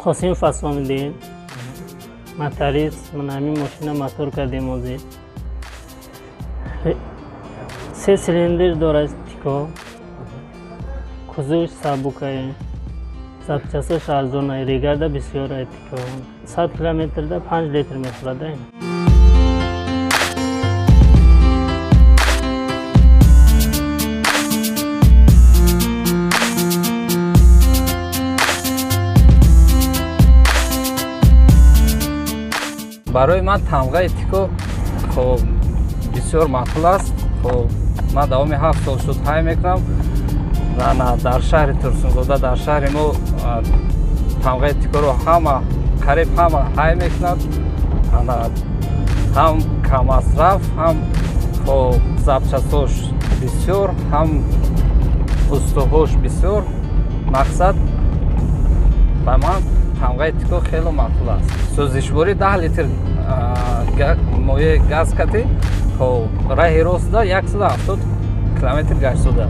Қосимов Асломиддин, моторист. Ман ҳамин мошина мотор кардем ҳозир. Се цилиндр дорад Тико. Кузовш сабукае. Запчасташ арзонае, регарда бисёрае Тико. 100 километрда 5 литр мехӯрад. Барои ман тамғаи Тико хоб бисёр маъқул аст. Хоб ман давоми 7 сол шуд ҳай мекунам. Дар шаҳри Турсунзода, дар шаҳри мо тамғаи Тикоро ҳама, қариб ҳама ҳай мекунад. Ҳам каммасраф, ҳам хоб запчастҳош бисёр, ҳам устоҳош бисёр. Мақсад ба ман тамғаи Тико хело маъқул аст. Сӯзишворӣ 10 литр моеъ газ кати, хоб раҳи ростда 170 километр гаштзода.